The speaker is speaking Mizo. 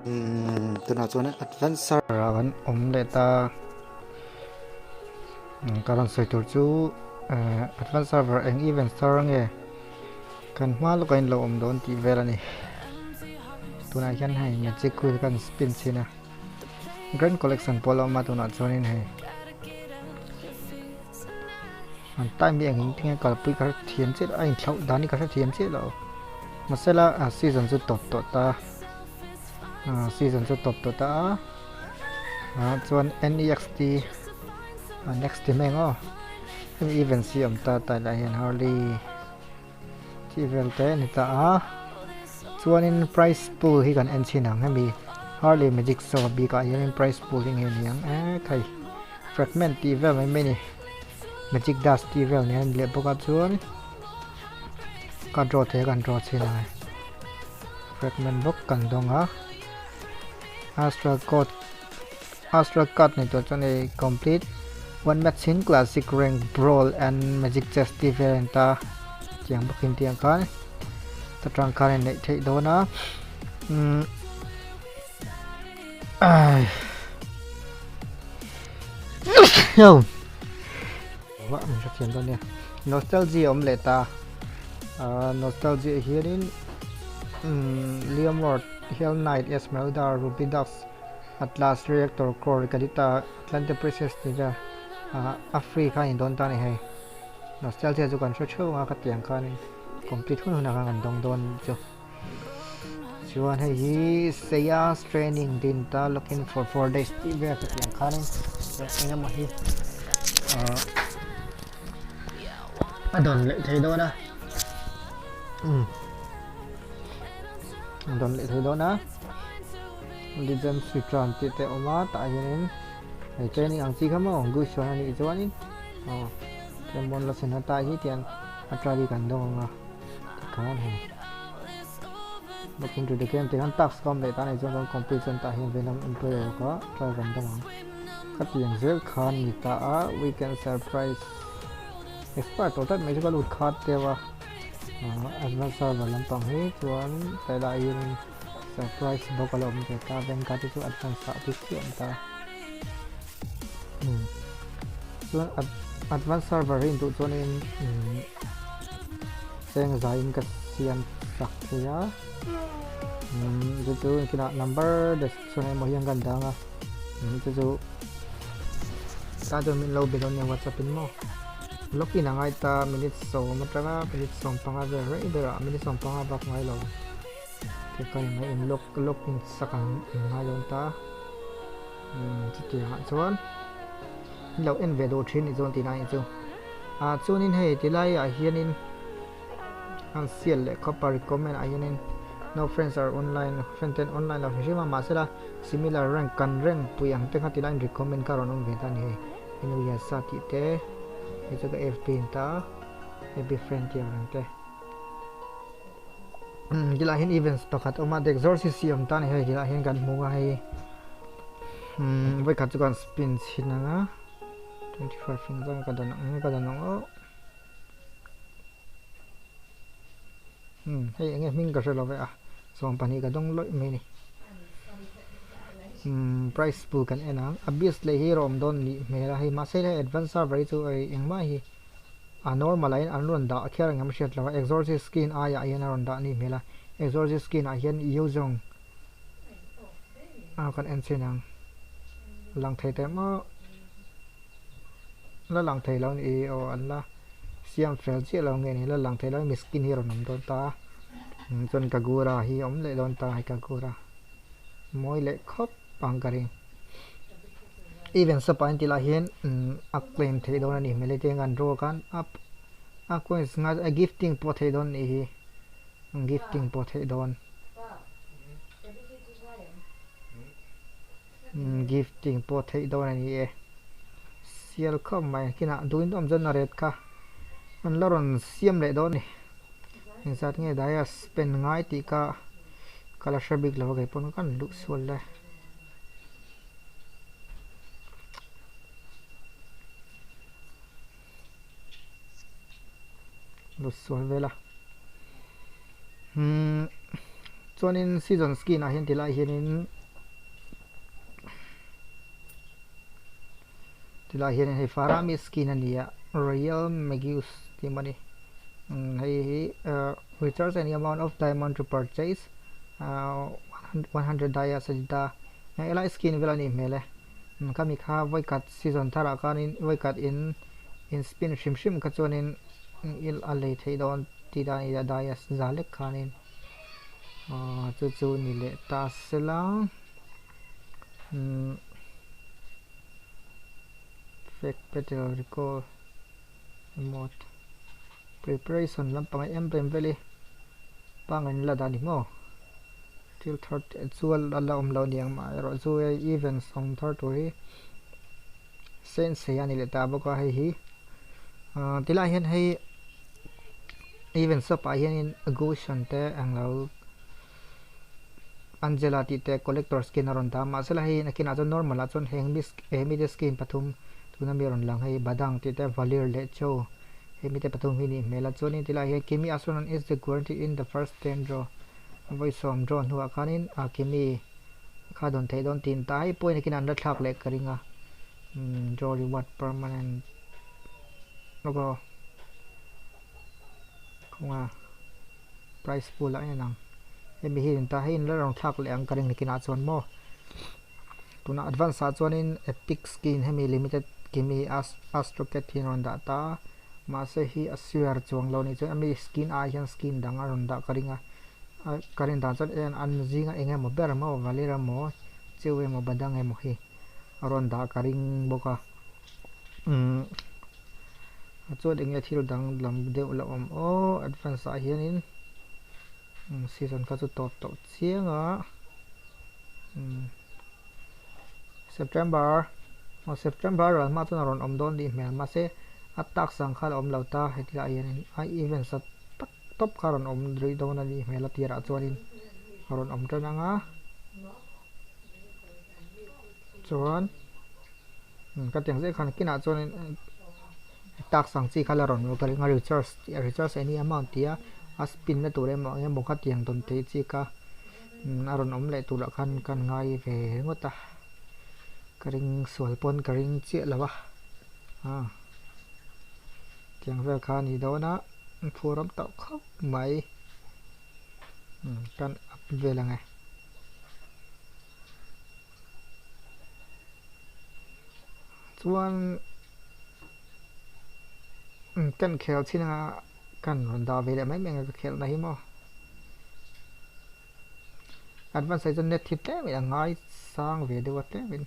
Umm tunah chuan advance server ah kan awm leh ta ka rawn sawi tur chu eh advance server eng event thar nge kan hma lawkah in lo awm dawn tih vel a ni tunah hian hei magic wheel kan spin chhin a grand collection pawh a lo awm a tunah chuanin hei an time hi eng in tinge kalpui ka hrethiam chiah a inthlauh dan hi ka hrethiam chiah lo mahsela season chu tawp tawh ta season chu tawp tawh ta a chuan next next ti mai ang aw hemi events hi a awm ta tah hian Harley tih vel te a ni ta a chuanin price pool hi kan en chhin ang hemi Harley magic show bikah hianin price pool hi nge ni ang e khai fragment tih vel mai mai a ni magic dust tih vel nen a ni leh bawk a chuan ka draw thei a kan draw chhin ang e fragment bawk kan dawng a astral code astral card nei tur chuan hei complete one match in classic rank brawl and magic chest tih vel a ni ta tiang bawkin tiang khan ta tang khan a neih theih dawn a umm ai vah min hrethiam dawn nia nostalgia awm leh ta ah nostalgia hianin umm Leomord Hell Knight Esmeralda Ruby Dux Atlas Reactor Core Kadita Atlante Princess tih vel ah a free khan in dawn ta a ni hei nostalgia chu kan hre theuh ang a ka tiang khanin complete hun hunah khan kan dawng dawn chu chuan hei hi Seiya's training din ta looking for 4 days tih vel ka tiang khanin eng emaw hi ah a dawn leh thei dawn a umm a dawn leh thei dawn a. Legend Sitran tih te a awm a tah hianin hei training ang chi kha maw Gusion a nih chuanin aw Tlemawn la sen ata hi tian a try hi kan dawng ang a tikhan hei looking to the game tikhan task ka awm leh ta a nih chuan kan complete chuan tah hian Venom Emperor kha try kan dawng ang ka tiang zel khan ni ta a weekend surprise expert tawh tlat mai chu ka lut khat deuh a advance server lampang hi chuan tlai ah hianin. Surprise bawk a la awm ve ta bank ah te chu advance ah te chiah a awm ta chuan advance server hi induh chuanin cheng zaiin ka siam chak thei a chu chu kinah number description ah emaw hian kan dang a chu chu ta chuan min lo be dawn nia whatsapp in maw login a ngai ta minute sawm atanga minute 15 vel rei berah minute 15 bak ngai lo. Ka in in lock lock in sak ang in ngai dawn ta umm chutiang ah chuan in lo en ve duh thin ni chuan tih lai chu ah chuanin hei tilai ah hianin an sial leh khawp a recommend ah hianin no friends are online friend ten online lo hrim hrim a mahsela similar rank kan rank pui ang te kha tilai in recommend kha a rawn awm ve ta a ni hei Inuyasha tih te hei chu ka fb in ta fb friend tih ang reng te. Tilai hian events pakhat a awm a exorcist hi a awm ta a ni hei tilai hian kan hmu a hei umm vawikhat chu kan spin chhin ang a 25 in zawng ka dawn ang ka dawn ang aw umm hei enge hming ka hre lo ve a 12 ka dawng lawih mai a ni umm price pool kan en ang abyss leh hi rawh awm dawn nih hmel a hei mahse hei advance server hi chu engmah hi. A normal ah hian an rawn dah kher ang em hriat lo a, exorcist skin aiah hian a rawn dah anih hmel a, exorcist skin ah hian Yuzhong a kan en chhin ang, lang thei teh maw la lang thei lo ni aw an la siam fel chiah lo nge ni la lang thei lo mi skin hi a rawn awm dawn ta a, chuan Kagura hi a awm leh dawn ta hei Kagura mawi leh khawp ang ka ring. Event shop ah intih lah hian a claim theih dawn a ni hmel hetiang an draw khan a a coins nga a gifting pawh theih dawn anih hi gifting pawh theih dawn gifting pawh theih dawn a ni e sial khawp mai kinah duhin awm chuan a ret kha an la rawn siam leh dawn a ni engzat nge daia spend ngai tih kha ka la hre bik lo a keipawn kan luh sual le. Lut sual vel a umm chuanin season skin ah hian tilai hianin. Tilai hianin hei Farami skin a ni a, Royal Magus tih maw ni. Hei hi recharge any amount of diamond to purchase 100 dias a ti ta. Helai skin vel a nih hmel e. Khami kha vawikhat season tharah khanin vawikhat in in spin hrim hrim kha chuanin a lei theih dawn tih dan a ni a dias za lek khanin chu chu ni leh ta sela. Fake battle recall emote preparation lampang a emblem vel hi pangin la dah ni maw thil thar te chu a la awm lo aniang amaherawh chu hei events awm thar tur hi sensei a ni leh ta bawk a hei hi ah tilai hian hei event shop ah hianin goshen te englo. Angela tih te collector skin a rawn dah a mahsela hei nakinah chuan normal ah chuan heng mi he mite skin pathum tuna mi a rawn lang hei Badang tih te Valir leh Cho he mite pathum hi nih hmel a chuanin tilai hian Kimi Asuran is the guarantee in the first ten draw vawi sawm draw hnuah khanin ah Kimi kha dawn theih dawn tiin ta hei pawhin nakinah an la thlak leh ka ring a umm draw reward permanent logo khawnga. Price pool ah en ang hemi hi in ta hei in la rawn thlak leh ang ka ring nikinah chuan maw tuna advance ah chuanin epic skin hemi limited kimi astro cat hi an rawn dah ta a mahse hi a swear chuang lo anih chuan ami skin ai hian skin dang a rawn dah ka ring a ka rin dan chuan en an zinga eng emaw ber maw valir emaw cheu emaw badang emaw hi a rawn dah ka ring bawk a umm. Chuan enge thil dang lam deuh la awm aw advance ah hianin season kha chu tawp tawh chiang a September aw September ral hma chuan a rawn awm dawn tih hmel mahse a task ang kha la awm lo ta heti lai hianin a events a tak tawp kha a rawn awm rih dawn a nih hmel a tirah chuanin a rawn awm tan ang a chuan. Ka tiang zet khan kinah chuanin task ang chi kha la rawn ka ring a recharge tih a recharge any amount tih a a spin na tur emaw eng emaw kha tiang dawn theih chi kha a rawn awm leh turah khan kan ngai ve ringawt a ka ring sual pawn ka ring chiah lo a tiang vel kha a ni dawn a phur awm tawh khawp mai kan up vel ang e. Chuan kan khel chin anga kan rawn dah ve leh mai mai anga ka khelh na hi maw advance ah hi chuan net hi tlem in a ngai sang ve deuh a tlem in.